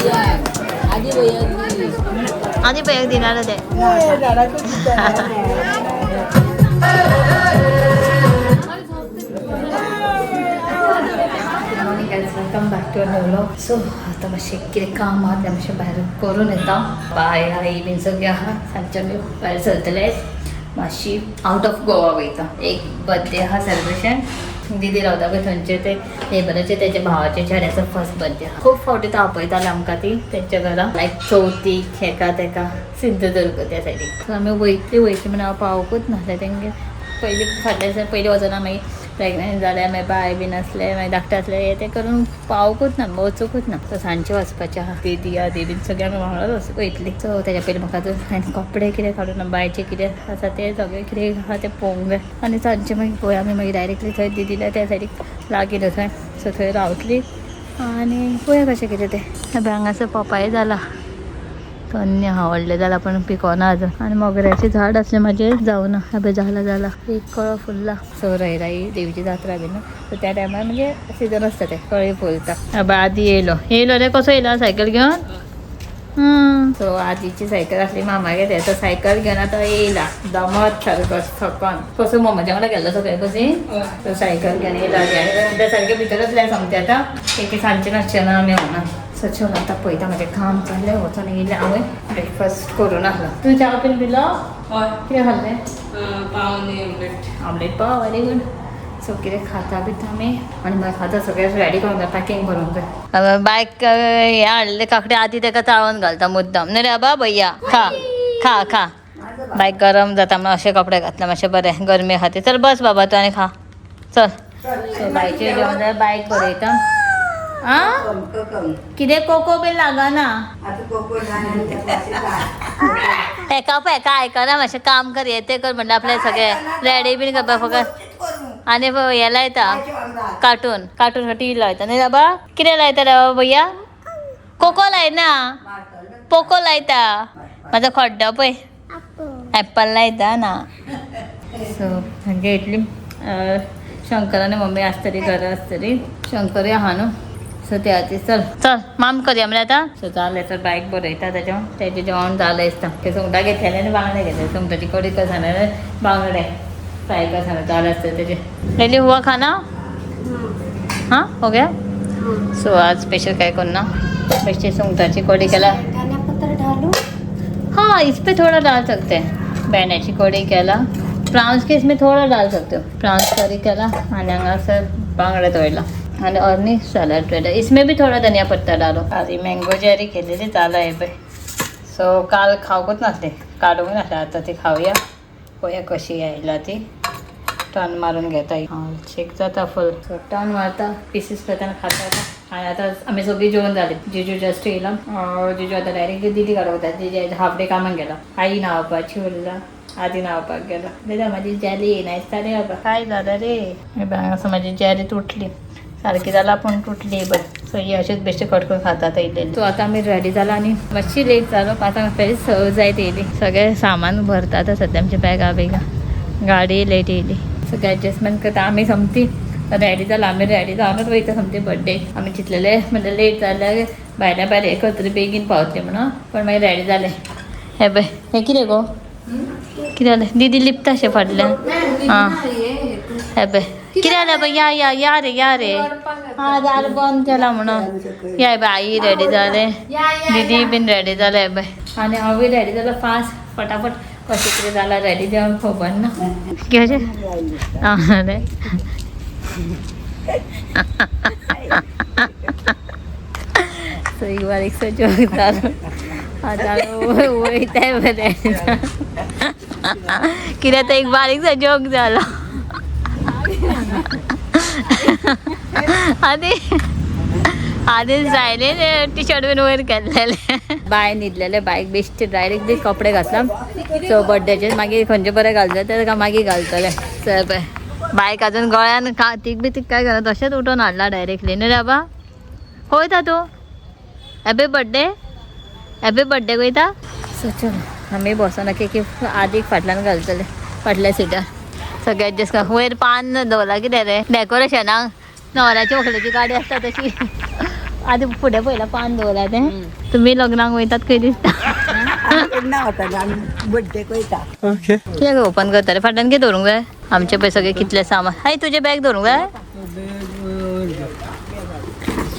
आदी भैया आदी भैयाक दिना ते. Good morning guys, welcome back to new vlog. So आतां मातशें कितें काम आहा तें मातशें भायर करून येता. बाय आई बीन सगळें आहा. सांजचे आमी भायर सरतले, मातशी आवट ऑफ गोवा वयता. एक बर्थडे आहा सेलिब्रेशन, दिदी रावता पळय थंयचे ते नेबराचे तेच्या भावाचे चेड्याचो फर्स्ट बर्थडे आहा. खूब फावटी तो आपयताले आमकां ती तेंच्या घरा, लायक चवथीक हेका तेका सिंधुदुर्ग त्या सायडीक. सो आमी वयतली वयतली म्हणून हांव पावकूच नासलें तेंगे. पयलीं फाटल्या दिसा पयलीं वचना, मागीर प्रेग्नंट जालें, मागीर बाय बीन आसलें, मागीर धाकटें आसलें, हें तें करून पावकूच ना, वचूंकूच ना. सो सांजचें वचपाचें आहा. दिदी आदी बीन सगळें आमी वांगडाच वयतली. सो तेज्या पयलीं म्हाका अजून हांवें कपडे कितें काडून बायचे कितें आसा तें सगळें कितें आहा तें पळोवंक जाय. आनी सांजचें मागीर पळोवया आमी मागीर डायरेक्टली थंय दिदील्या त्या सायडीक लागीं न्हू थंय. सो थंय रावतली आनी पळोवया कशें कितें तें. हें हांगासर पोपाय जाला, तन्य आहा, व्हडलें जाला पण पिकोना अजून. आनी मोगऱ्याचें झाड आसलें म्हाजें जावना, हें जाला जाला एक कळो फुल्ला. सो रयराई देवीची जात्रा बीन सो त्या टायमार म्हणजे सिजन आसता ते कळी फुलता. आबा आदी येयलो येयलो रे, कसो येयलो सायकल घेवन. सो आदीची सायकल आसली मामागे, तो सायकल घेवन आतां येयला दमत सारको थकन. कसो मम्माच्या वांगडा गेल्लो सगळे कशी तो सायकल घेवन येयला आदी. आनी त्या सारकें भितरच सोमतें आतां एक सांजचें नासचें ना आमी वना. सो चल आतां पळयता म्हाजें काम चल्लें, वचोन येयलें हांवें ब्रेकफास्ट करून आसलो. तूं च्या बीन पिलो? हय. कितें खाल्लें? पाव आनी omelette. Omelette pav, very good. So कितें खाता बिता आमी आनी मागीर खाता सगळें रेडी करूंक जाय, पॅकिंग करूंक जाय. बायक हें हाडलें काकडी आदी तेका चाळोवन घालता मुद्दाम न्ही रे आबा. भैया खा खा खा. बायक गरम जाता म्हणून अशे कपडे घातले मातशे बरें गरमे खातीर. चल बस बाबा तूं आनी खा चल. सो बायचें जेवण जालें, बायक बरयता. आं कितें कोको बीन लागना हेका पळय, हेका आयकना. मातशें काम कर हें तें कर म्हणल्यार आपलें सगळें रेडी बीन करपा फकत. आनी हें लायता कार्टून, कार्टून टी लायता न्ही बाबा. कितें लायता रे बाबा भैया? कोको लायना, पोको लायता. म्हाजो खड्डो पळय, एप्पल लायता ना. सो हांगे इतली शंकर आनी मम्मी आसतली घरा आसतली, शंकरूय आहा न्हू. सो त्या खातीर चल चल माम करया म्हणल्यार आतां. सो जालें तर बायक बरयता तेजें तेजें जेवण जालें दिसता. ते सुंगटां घेतलेले आनी बांगडे घेतले, सुंगटाची कडी कर सांगलें, बांगडे फ्राय कर सांगलें, जालें आसतलें तेजें. रेडी हुआ खाना? हाँ हो गया. सो आज स्पेशल काय करना, बेश्टे सुंगटाची कडी केला. धनिया पत्ता डालो. हाँ इस पे थोड़ा डाल सकते हैं. बेण्याची कढी केला, प्राउन्स के इसमें थोड़ा डाल सकते हो. प्राउन्स करी केला आनी हांगासर बांगडे तळला आनी अर्नी सॅलड तळला. इसमें भी थोड़ा धनिया पत्ता डालो. आदी मँगो जेरी केलेली जाला हे पळय. सो काल खावकूच नासले, काडूंक नासले, आतां ती खावया पळोवया कशी आयला ती. टर्न मारून घेता, शेक जाता फुल. सो टर्न मारता, पिसीस करता आनी खाता आतां. आनी आतां आमी सगळीं जेवण जाली. जिजू जस्ट येयला. जिजू आतां डायरेक्ट दिदी काडूंक वता. जिजू हाफ डे कामाक गेला. आई न्हांवपाची उरला, आदी न्हांवपाक गेला. दादा म्हाजी जेली येयना दिसता रे बाबा, काय जालें रे. हे पळय हांगासर म्हाजी जेली तुटली, सारकी जाला पूण तुटली पळय. सो ही अशेंच बेश्टे कट करून खाता आतां इल्लें. सो आतां आमी रेडी जाला आनी मातशी लेट जालो, 5 पयलीं 6 जायत येयली. सगळें सामान भरता आतां सद्या आमच्या बॅगा बिगां, गाडी लेट येयली. सगळें एडजस्टमेंट करता आमी. सोमती रेडी जाला, आमी रेडी जावनच वयता सोमती बड्डे. आमी चिंतलेले म्हणल्यार लेट जाल्यार भायल्या भायर हें करतली बेगीन पावतली म्हणून, पण मागीर रेडी जाले. हे पळय हें कितें गो, कितें जालें? दिदी लिपता शें फाटल्यान. आं हे पळय कितें जालें पळय. या या या रे या रे. आं दार बंद केला म्हणून. या पळय आई रेडी जालें, दिदी बीन रेडी जालें हे पळय. आनी हांवूय रेडी जालो फास्ट फटाफट, कशें कितें जालां रेडी जावंक खबर ना. कशें आं रे. सो एक बारीकसो जोक जालो. आतां वयताय बरें कित्याक तो एक बारीकसो जोक जालो. आनी आदी जायले टी शर्ट बीन वयर केल्लेले. बाय न्हिदलेले, बायक बेश्टे डायरेक्ट कपडे घातला. सो बड्डेचे मागीर खंयचे बरें घालतले ते मागीर घालतले. चल पळय बायक अजून गळ्यान तीक बी तीक काय घालना, तशेंच उठोवन हाडला डायरेक्टली न्ही रे बाबा. खंय वयता तूं? हॅपी बड्डे, हॅपी बड्डे वयता. सो चल आमी बसोना की आदीक फाटल्यान घालतले, फाटल्या सिटार सगळें एडजस्ट कर. वयर पान दवरला कितें रे डेकोरेशनाक, न्हवऱ्याची व्हंकलेची गाडी आसता तशी आदी फुडें पयला पान दवरला तें. तुमी लग्नाक वयतात खंय दिसता. बड्डेक वयता. कित्याक ओपन करतले फाटल्यान कितें दवरूंक जाय आमचे पळय सगळें कितलें सामान. हाय तुजें बॅग दवरूंक जाय.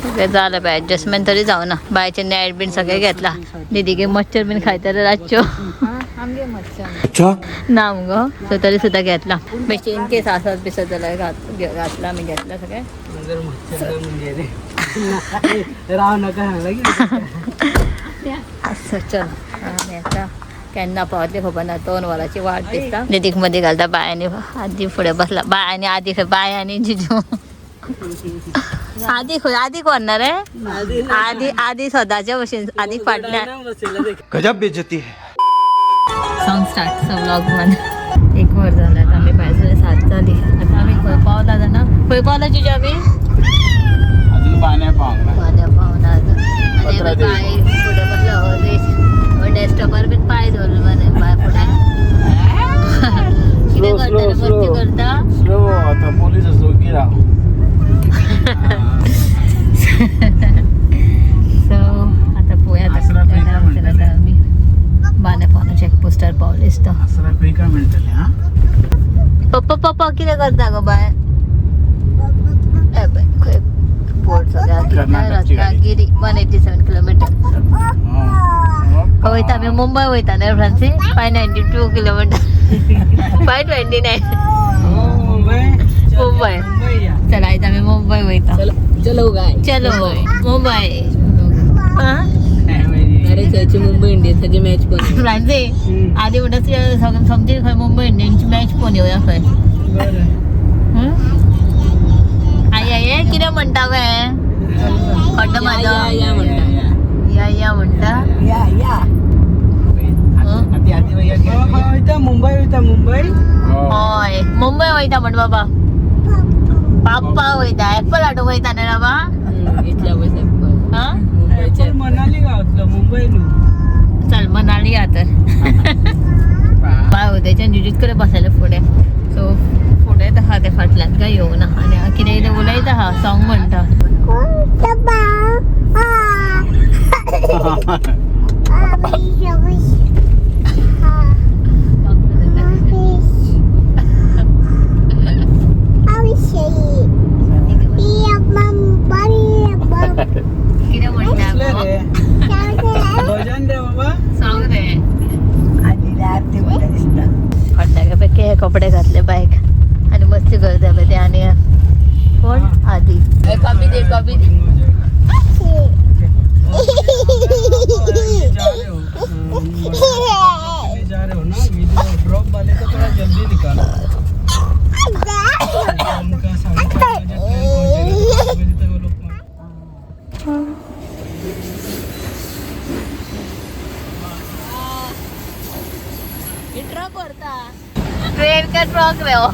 सगळें जालें पळय एडजस्टमेंट तरी जावना. बायचें नेट बीन सगळें घेतलां. दिदीगे मच्छर बीन खायतले रातच्यो. ना मुगो सो तरी सुद्दां घेतला. बेश्टे इन केस आसत बिसत जाल्यार घातला आमी घेतला सगळें. राव नका सांगला. असं चल आमी आतां केन्ना पावतले खबर ना. 2 वरांची वाट दिसता. दिदीक मदीं घालता बाय आनी आदी फुडें बसला. बाय आनी आदी खंय बाय आनी जिजू आदी खंय आदीक व्हरना रे. आदी आदी सदांच्या भशेन आदीक फाटल्यान. गजब बेइज्जती है. Song start. So vlog 1. 1 वर झालं आता आम्ही भायर सरले 7 जाली. आता आमी खंय पावला जाणा. खंय पावला जिजू आमी? अजून पाण्या पावंक ना. पाण्या पावना आजून. आनी बाय फुडें बसला हो डेस्कटॉपार बीन पांय दवरलो मरे बाय फुडें. कितें करता रे? मस्ती करता. स्लो आता पोलीस असो की राव. सो आता पळोवया आतां आमी बांदा पावना चॅकपोस्टार पावले दिसता. आसरा खंय काय मेळटलें. हा पप्पा पप्पा कितें करता गो बाय? खंय बोर्ड सगळ्या. रत्नागिरी 187 किलोमिटर. वयता आमी मुंबय वयता न्ही फ्रांसी. 592 किलोमिटर. 529 मुंबय. चला आयज आमी मुंबय वयता. चलो गाय. चलो मुंबय. अरे थंयची मुंबय इंडियन्साची मॅच पण. फ्रांसी आदी म्हणटा सोमती खंय मुंबय इंडियन्सची मॅच पळोवन येवया खंय. आई आई कितें म्हणटा गे? खड्डो म्हाजो या म्हणटा. या या म्हणटा. या या. वयता मुंबय वयता मुंबय. हय मुंबय वयता म्हण बाबा. पाप्पा वयता एप्पल हाडूंक वयता न्ही बाबा. इतल्या पयस एप्पल. हा मुंबयचे मनाली गावतलो मुंबय न्हू. चल मनाली या तर. बाय उद्याच्यान जिजूच कडेन बसयलें फुडें. सो फुडें आहा तें फाटल्यान काय येवना. आनी कितें कितें उलयता आहा सॉंग म्हणटा. कितें म्हणटा रे भजन रे बाबा. सॉंग रे. आदी आरती म्हणटा दिसता. फाटल्या पैकी कपडे घातले बायक आनी मस्ती करता पळय ते. आनी कोण आदी. कॉपी दे कॉपी दे. जा रहे हो ना वीडियो ड्रॉप वाले को थोड़ा जल्दी निकालो. उनका 5:30 बजे ट्रेन पहुंचेगा, 5 बजे तक वो लोग. ट्रक व्हरता ट्रेन काय ट्रक रे हो.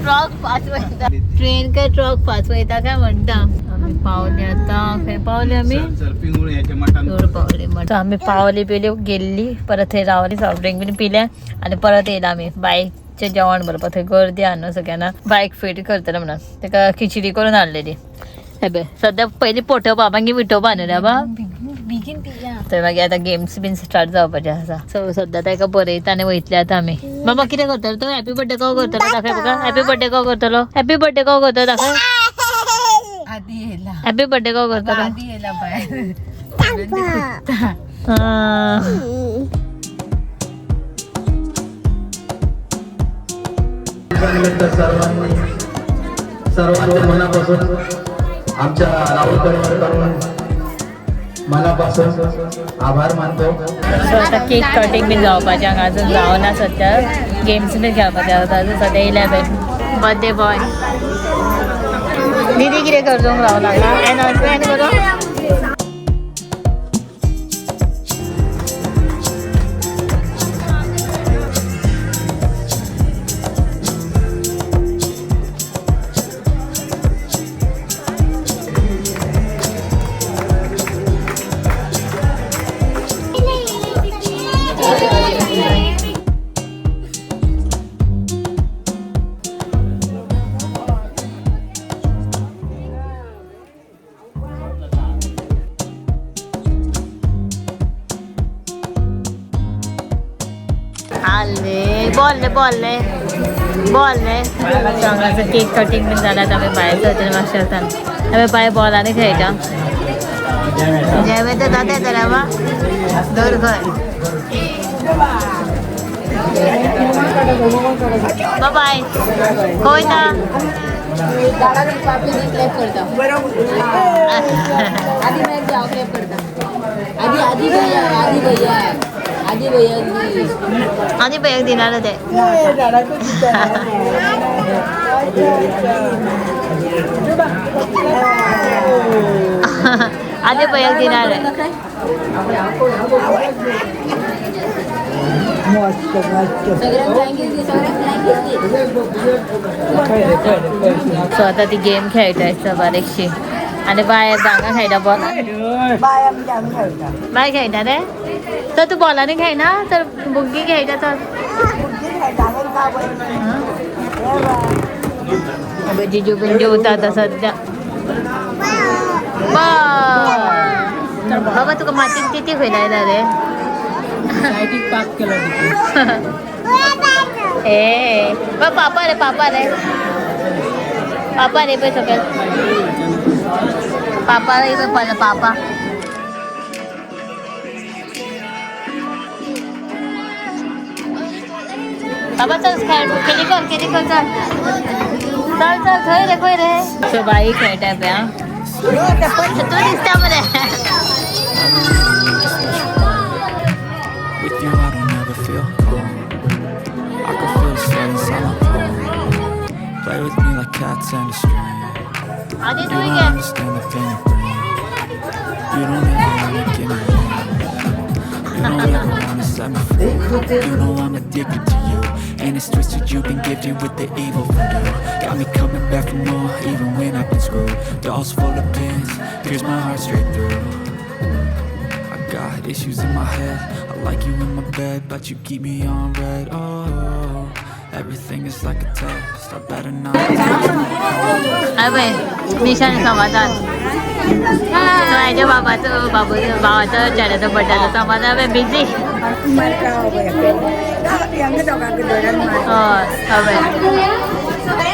ट्रक फास्ट वयता. ट्रेन काय ट्रक फास्ट वयता काय म्हणटा. आमी पावले आतां. खंय पावले आमी? चड पावले. आमी पावली पिली गेल्ली परत थंय रावली सॉफ्ट ड्रिंक बीन पिले आनी परत येयला आमी बायकचें जेवण भरपा. थंय गर्दी आहा न्हू सगळ्यांना. बायक फिट करतले म्हणून ताका खिचडी करून हाडलेली. हे पळय सद्या पयलीं पोटोवपा मागीर विटोवपा न्हू रे बाबा. बेगीन पिया. थंय मागीर आतां गेम्स बीन स्टार्ट जावपाचे आसा. सो सद्या ताका बरयता आनी वयतले आतां आमी. बाबा कितें करतलो तूं? हॅपी बर्थडे कहो करतलो दाखय म्हाका. हॅपी बर्थडे कहो करतलो? हॅपी बर्थडे कहो करतलो दाखय. आदी येयला. हॅपी बर्थडे कहो करतलो? आदी येयला भायर. सर्वांनी सर्वांच्या मनापासून आमच्या राहुल परिवाराकडून मनापासून आभार मानतो. सो आतां केक कटिंग बीन जावपाचें हांगा अजून जावना सद्या. गेम्स बीन खेळपाचे आसा अजून सद्या येयल्या पळय बर्थडे बॉय. दीदी कितें करूंक रावला एनाउन्समेंट करूं. आले बॉल बॉल बॉल. हांगासर केक कटींग बीन जाला. आमी भायर सरतले मातशें वतान. आमी बाय बॉलांनी खेळटा. जेवण तर जाता जाल्यार वा दर खंय. बाय खंय वयता? आदी भैयाक दिना ते. आदी भैयाक दिना रे. सो आता ती गेम खेळटा दिसता बारीकशी. आनी बाय हांगा खेळटा बॉल. बाय खेळटा रे. तर तूं बॉलांनी खेळना तर बुग्गी खेळटा तर. जिजू बीन जेवता आतां सद्या. बाबा तुका मातीन तिती खंय लायला रे? ए पापा रे, पापा रे, पापा रे पळय सकयल. पापा रे पळय पापा. बाबा चल खेळ केली कर, केली कर. चल चल चल खंय रे, खंय रे. सो बाई खेळटा पळय. तूं दिसता मरे. With you, I don't ever feel calm. I can feel the sweat inside my palm. Play with me like cats and a string. आदी You तूं don't घे. understand the pain it brings. You don't ever wanna give me that. You don't ever wanna set me free. You know I'm addicted to you, and it's twisted. You've been gifted with the evil voodoo. Got me coming back for more, even when I've been screwed. Dolls full of pins, pierce my heart straight through. I got issues in my head. I like you in my bed, but you keep me on red. Oh, everything is like a test. I better not. अरे निशान समाधान. So हेच्या बाबाचो बाबू भावाचो चेड्याचो बड्ड्याचो समाधान busy. हय हय.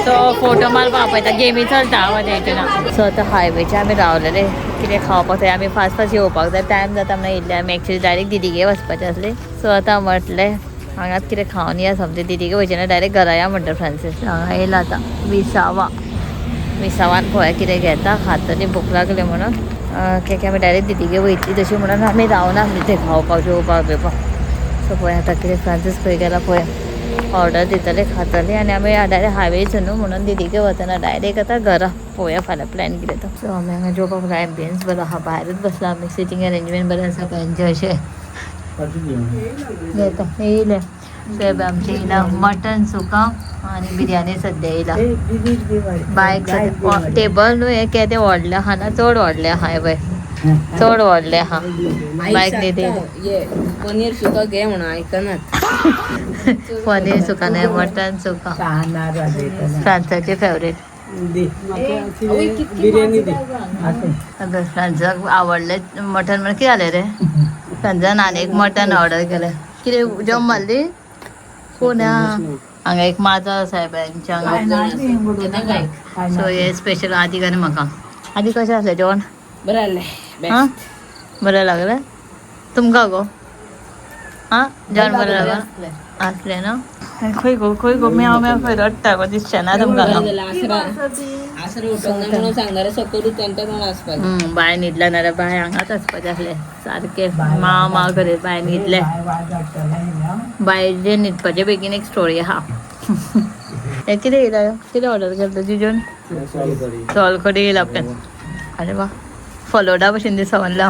So photo मारपाक आपयता. गेमी चलता आवाज ना. सो आतां हायवेचे आमी रावलेले कितें खावपाक जाय. आमी फास्ट फास्ट येवपाक जाय, टायम जाता म्हणून येयल्ले आमी. एक्चुली डायरेक्ट दिदीगे वचपाचें आसलें. सो आतां म्हटलें हांगाच कितें खावन या सोमतें. दिदीगे वयचें ना, डायरेक्ट घरा या म्हणटा फ्रांसीस. हांगा येयला आतां विसावा. विसावान पळोवया कितें घेता खातली. भूक लागली म्हणून कित्याक आमी डायरेक्ट दिदीगे वयतली तशी म्हणून आमी रावनासली थंय खावपाक जेवपाक बिवपाक. सो पळोवया आतां कितें. फ्रांसीस खंय गेला पळोवया. ऑर्डर दितले खातले आनी आमी डायरेक्ट हायवेच न्हू म्हणून दिदीगे वचना, डायरेक्ट आतां घरा. पळोवया फाल्यां प्लॅन कितें तो. सो आमी हांगा जेवपाक एम्बियन्स बरो आहा. भायरूच बसला आमी. सिटींग अरेंजमेंट बरें आसा पळय अशें घेता येयले. सो आमचें येयला मटन सुका आनी बिरयानी सद्या येयला. बायक टेबल न्हू हें केदें व्हडलें आहा ना, चड व्हडलें आहा. हें पळय चड व्हडलें आहा. बायक न्ही पनीर सुका घे म्हणून आयकनात. पनीर सुका न्हय, मटन सुका फ्रांसाचे फेवरेट. बिर्याणी दी. फ्रांसाक आवडलें मटन म्हणून कितें जालें रे? फ्रांसान आनी एक मटन ऑर्डर केलें. कितें जम मारली कोण? हांगा एक माजर आसा हेंच्या हांगा. सो हे स्पेशल आदी आनी म्हाका. आदी कशें आसलें जेवण? बरें जालें. आं बरें लागलें तुमकां गो? आं जेवण बरें लागलें आसलें ना? खंय गो, खंय गो, म्याव म्याव खंय रडटा गो, दिसचें ना तुमकां. बाय न्हिदला नाल्यार बाय हांगाच आसपाचें आसलें सारकें. माव माव करीत बाय न्हिदलें. बाय जे न्हिदपाचे बेगीन एक स्टोरी आहा. हें कितें येयला? कितें ऑर्डर केलें जिजून? सोलकडी येयला. अरे वा, फलोडा भशेन दिसता म्हणलें.